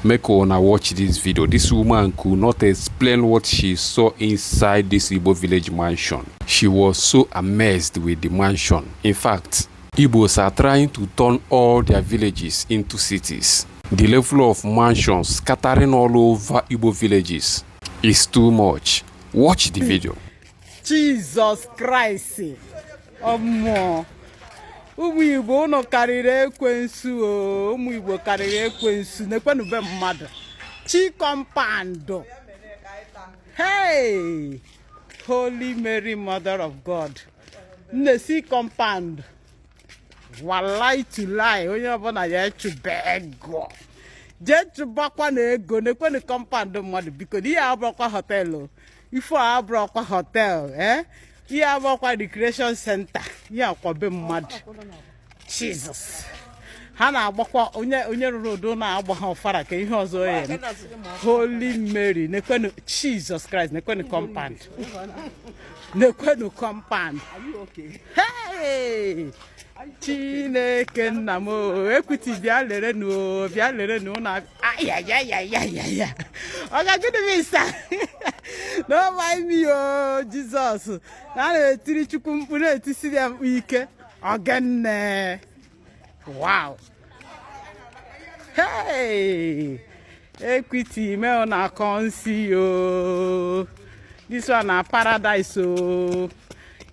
Make una watch this video. This woman could not explain what she saw inside this Igbo village mansion. She was so amazed with the mansion. In fact, Igbos are trying to turn all their villages into cities. The level of mansions scattering all over Igbo villages is too much. Watch the video. Jesus Christ. Ụmụ Igbo unu karịrị ekwensu o, ụmụ Igbo karịrị ekwensu n'ekwenu be mmadụ. Chi compound. Hey! Holy Mary, Mother of God. Nnesi compound. Walai to lie, onye ọbụla ya echube ego. Je chubakwa na ego n'ekwenu compound mmadụ biko ihe abụrụkwa họteelụ. Ifo abụrụkwa hotel, ihe abụrụkwa recreation center. Ihe akwa be mmadụ. Jesus. Ha na-agbakwa onye rụrụ udo na-agba ha ọfara ka ihe ọzọ ya. Holy Mary, nekwenu Jesus Christ, nekwenu compound. Nekwenu compound. Are you okay? Hey! Chineke nna m Equity bịa lere nu na ayayayayaya. Oga good visa. No mind me oh Jesus. Na na-etiri Chukwu mkpu na-etisi ya ike. Ogenne. Wow. Hey! Equity me na konsi yo. This one na paradise oh.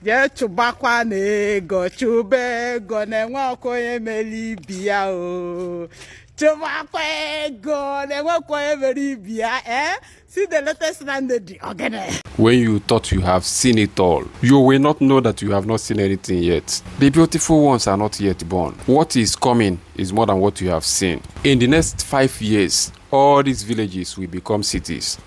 Je chubakwa na ego chube ego na-enwe ọkụ onye mere ibi ya o. Chubakwa ego na-enwe ọkụ onye mere ibi ya See the latest landed ogene. When you thought you have seen it all, you will not know that you have not seen anything yet. The beautiful ones are not yet born. What is coming is more than what you have seen. In the next 5 years, all these villages will become cities.